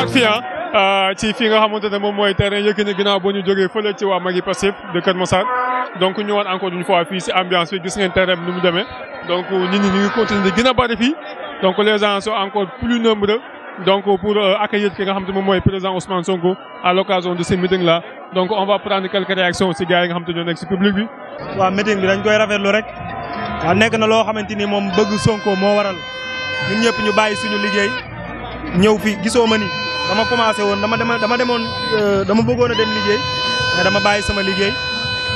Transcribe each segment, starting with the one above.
ñëwaat fii ci fi nga xamante ne moom mooy terrain Yékini ginnaaw boo ñu jógee fële ci waa Magui Pastef de Kër Massar donc ñëwaat encore une fois fii si ambiance bi gis ngeen terrain bi ni mu demee donc nit ñi ñu ngi continuer di gën a bari fii donc les gens sont encore plus nombreux donc pour accueillir ki nga xamante ne moom mooy président Ousmane Sonko à l'occasion de ce meeting là donc on va prendre quelques réactions si gars yi nga xamante ne ñoo nekk si public bi. waaw meeting bi dañ koy rafetlu rek waaw nekk na loo xamante ni moom bëgg Sonko moo waral ñun ñëpp ñu bàyyi suñu liggéey ñëw fi gisoo ma ni dama commencé woon dama bëggoon a dem liggéey mais dama bàyyi sama liggéey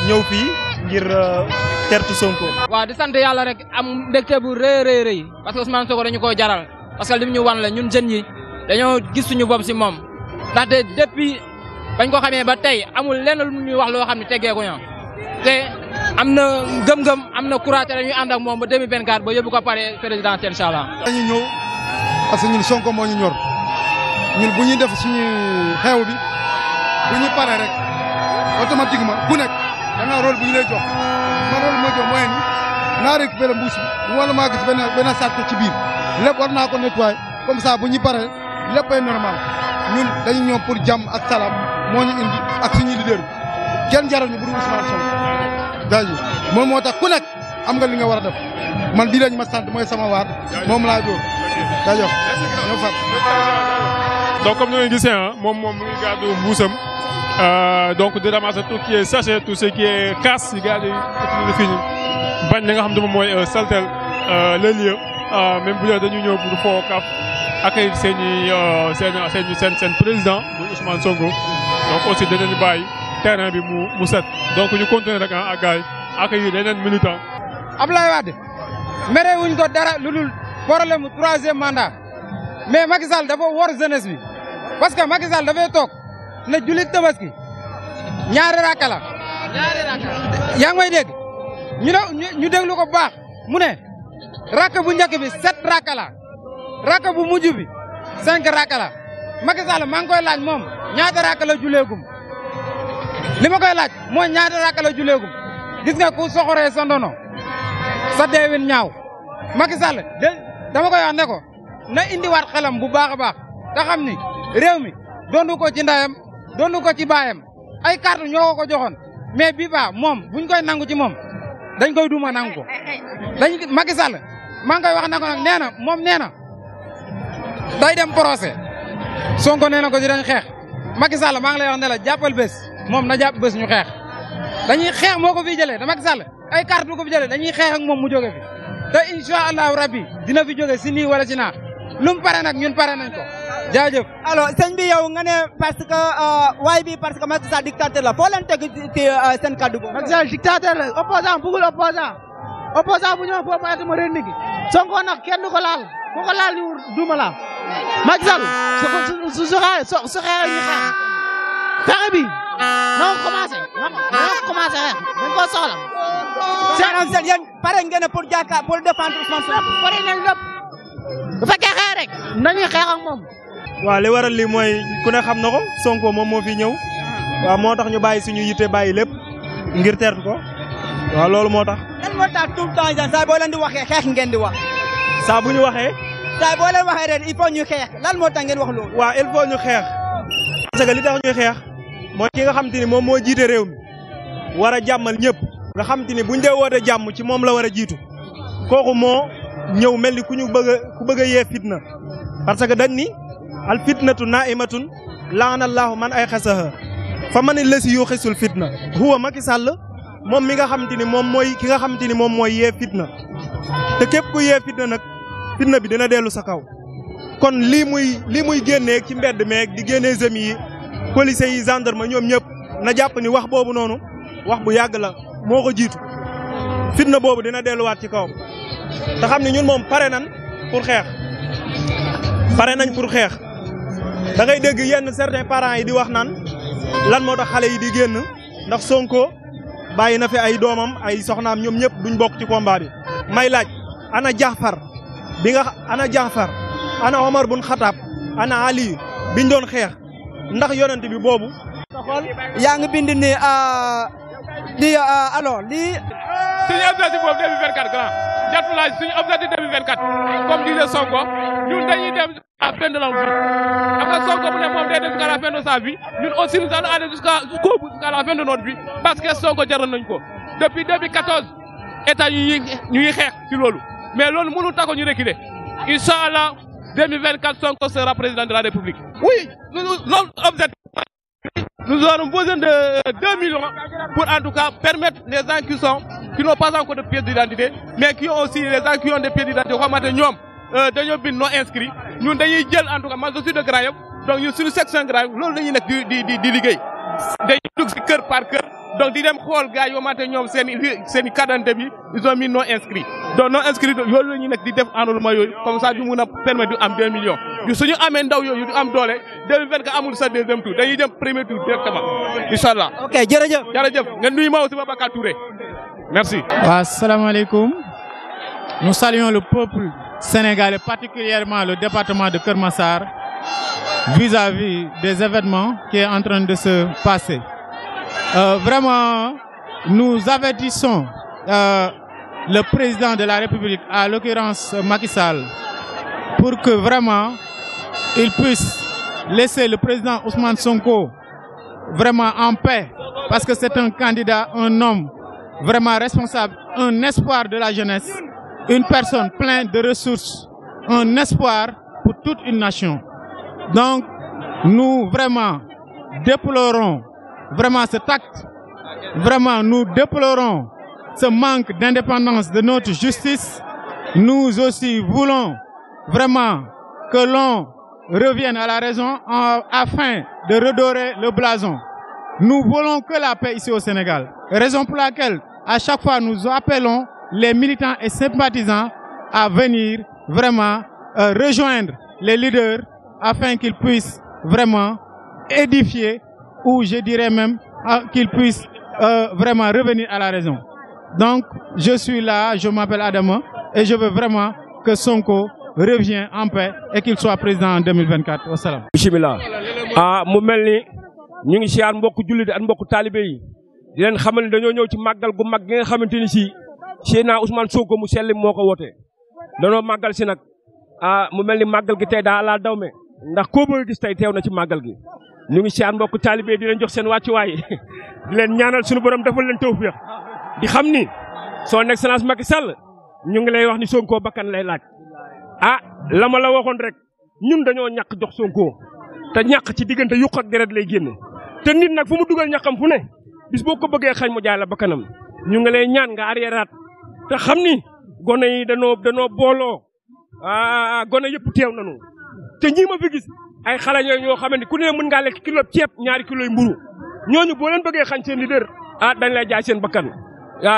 ñëw fii ngir tertu Sonko. waaw di sant yàlla rek am mbégte bu rëy parce que Ousmane Sonko dañu koo jaral parce que li mu ñu wan la ñun jeunes yi dañoo gis suñu bopp si moom ndaxte depuis bañ ko xamee ba tey amul lenn lu ñuy wax loo xam ne teggeeku ñu te am na gëm-gëm am na courage te dañuy ànd ak moom ba 2024 ba yóbbu ko pare présidentiel incha allah. dañuy ñëw parce que ñun Sonko moo ñu ñor ñun bu ñuy def suñu xew bi bu ñu paree rek automatiquement ku nekk da nga rôle bu ñu lay jox man rôle moo jox mooy ni naa récupérer mbuus bi wala maa gis benn sàcc ci biir lépp war naa ko nettoyer comme ça bu ñu paree léppay normal ñun dañu ñëw pour jàmm ak salaam moo ñu indi ak suñu leader bi kenn jaral ñu bu dul Ousmane Sonko daji moom moo tax ku nekk am nga li nga war a def man bii lañ ma sant mooy sama waar moom laa jóor dajox ñoo fat donc comme ni ngeen gisee moom mu ngi gàddu mbuusam donc di ramasser tout qui est sachet tout ce qui est casse yi gars yi utiliser fii nii bañ li nga xam ne moom mooy saltel les lieux même bu dee dañu ñëw pour foo kaf accueillir seen président bu Ousmane Sonko donc aussi danañu bàyyi terrain bi mu set donc ñu continuer rek ak gars yi accueillir yeneen militants. Abdoulaye Wade mere wuñ ko dara lu dul problème mu 3e mandat mais Macky Sall dafa wor jeunesse bi parce que Macky Sall dafay toog ne jullit tabaski ñaari rakka la. yaa ngi may dégg ñu déglu ko bu baax mu ne rakka bu njëkk bi 7 rakka la rakka bu mujj bi 5 rakka la Macky Sall maa ngi koy laaj moom ñaata rakka la juleegum li ma koy laaj mooy ñaata rakka la juleegum gis nga ku soxoree sa ndono sa deewin ñaaw Macky Sall dama koy wax ne ko na indiwaat xelam bu baax a baax te xam ni réew mi doonu ko ci ndayam doonu ko ci baayam ay carte ñoo ko joxoon mais bii ba moom buñ koy nangu ci moom dañ koy duma nangu ko Macky Sall maa ngi koy wax ne ko nag nee na day dem procès Sonko nee na ko dinañ xeex Macky Sall maa ngi lay wax ne la jàppal bés moom na jàpp bés ñu xeex dañuy xeex moo ko fi jëlee da Macky Sall ay carte du ko fi jëlee dañuy xeex ak moom mu jóge fi te incha allahu rabbi dina fi jóge si nii wala si naa lu mu pare nag ñun pare nañ ko jaajëf. alors sëñ bi yow nga ne parce que waay bi parce que Macky Sall dictateur la foo leen teg ci seen kaddu boobu. Macky Sall dictateur la opposant bugul opposant bu ñëw foofu ayatu ma ren nigi Sonko nag kenn du ko laal ku ko laal ñu duma la Macky Sall su xeexee ñu xeex fexe bi na ko commencé xeex dañ ko soxla. seen yéen pare ngeen pour défendre Ousmane Sonko. pare nañ lépp bu fekkee xeex rek nañuy xeex ak moom. waaw li waral lii mooy ku ne xam na ko Sonko moom moo fi ñëw waaw moo tax ñu bàyyi suñu yitte bàyyi lépp ngir teertu ko waaw loolu moo tax. lan moo tax tout le temps saa boo leen di waxee xeex ngeen di wax. saa bu ñu waxee. saa boo leen waxee ren il faut ñu xeex lan moo tax ngeen wax loolu. waaw il faut ñu xeex parce que li tax ñuy xeex mooy ki nga xam te ni moom moo jiite réew mi war a jàmmal ñëpp nga xam te ni buñ dee woote jàmm ci moom la war a jiitu kooku moo ñëw mel ni ku bëgg a yee fitna parce que dañ ni al fitnatu naimatun laanallahu man ay xasaha fa man lesi yu xisul fitna huwa Macky Sall moom mi nga xam te ni moom mooy ki nga xam te ni moom mooy yee fitna te képp ku yee fitna nag fitna bi dina dellu sa kaw kon lii muy génnee ci mbedd meeg di génnee zemi yi police yi gendarme ñoom ñëpp na jàpp ni wax boobu noonu wax bu yàgg la moo ko jiitu fitna boobu dina delluwaat ci kawam te xam ne ñun moom pare nañ pour xeex da ngay dégg yenn certains parents yi di wax naan lan moo tax xale yi di génn ndax Sonko bàyyi na fi ay doomam ay soxnaam ñoom ñëpp duñ bokk ci combat bi may laaj ana Jaafar ana Omar bun Xataab ana Ali biñ doon xeex ndax yonent bi boobu. yaa ngi bind ni alors lii. suñu objectif boobu 2024 grand Jatulaay suñu objectif 2024 comme disait Sonko ñun dañuy dem à la fin de notre vie. Après Sonko bu ne moom day dem jusqu'à la fin de sa vie ñun aussi nous allons aller jusqu'au bout jusqu'à la fin de notre vie parce que Sonko jaral nañ ko depuis 2014 état yi ñuy xeex ci loolu mais loolu mënu tax ñu reculer Inch'Allah 2024 Sonko sera président de la République. Oui notre objectif. Nous aurons besoin de 2 millions pour en tout cas permettre les gens qui n'ont pas encore de pièce d'identité, mais qui ont aussi les gens qui ont des pièces d'identité. Dañoo bind non inscrit ñun dañuy jël en tout cas man je suis de Grand Yoff donc ñun suñu section Grand Yoff loolu dañuy nekk di liggéey dañuy dugg ci kër par kër donc di dem xool gars yoo xamante ñoom seen i carte d'identité bi ils ont mis non inscrit donc non inscrit yooyu la ñuy nekk di def enrôlement yooyu comme ça ñu mun a permettre du am 2 millions ñu suñu amee ndaw yooyu du am doole 2024 amul sa deuxième tour dañuy dem premier tour directement inchallah. ok jërëjëf nga nuyu ma aussi Babacar Touré merci. waaw salaamaaleykum nous saluons le peuple sénégalais, particulièrement le département de Keur Massar, vis-à-vis des événements qui est en train de se passer. Vraiment, nous avertissons le président de la République, à l'occurrence Macky Sall, pour que vraiment il puisse laisser le président Ousmane Sonko vraiment en paix, parce que c'est un candidat, un homme vraiment responsable, un espoir de la jeunesse. Une personne pleine de ressources, un espoir pour toute une nation. Donc, nous vraiment déplorons vraiment cet acte. Vraiment, nous déplorons ce manque d'indépendance de notre justice. Nous aussi voulons vraiment que l'on revienne à la raison afin de redorer le blason. Nous voulons que la paix ici au Sénégal. Raison pour laquelle, à chaque fois, nous appelons les militants et sympathisants à venir vraiment rejoindre les leaders afin qu'ils puissent vraiment édifier ou je dirais même qu'ils puissent vraiment revenir à la raison. Donc je suis là, je m'appelle Adama et je veux vraiment que Sonko revienne en paix et qu'il soit président en 2024. Wassalam. Bismillah. Mu mel ni ñu ngi siyaar mbokku jullit ak mbokku taalibe yi di leen xamal ni dañoo ñëw ci màggal gu mag gi nga xamante ni si Seydina Ousmane Sonko mu selli moo ko woote danoo màggal si nag mu mel ni màggal gi tey daa laa dawme ndax koo bëgg gis tey teew na ci màggal gi ñu ngi siyaar mbokku taalibe di leen jox seen wàccuwaay di leen ñaanal suñu borom defal leen tawfiix di xam ni son excellence Macky Sall ñu ngi lay wax ni Sonko bakkan lay laaj la ma la waxoon rek ñun dañoo ñàkk jox Sonko te ñàkk ci diggante yuq ak deret lay génne te nit nag fu mu dugal ñàkkam fu ne bis boo ko bëggee xañ mu jaay la bakkanam ñu ngi lay ñaan nga arriéraat te xam ni gone yi danoo booloo gone yëpp teew nañu te ñii ma fi gis ay xale yooyu ñoo xam ne ku ne mën ngaa lekk kilo ceeb 2 kilos mburu ñooñu boo leen bëggee xañ seen leader dañ lay jaay seen bakkan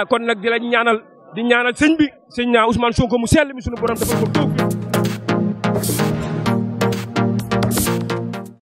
kon nag di la ñaanal di ñaanal sëñ bi sëñ naa Ousmane Sonko mu sell mi suñu borom dafa ko tawfiq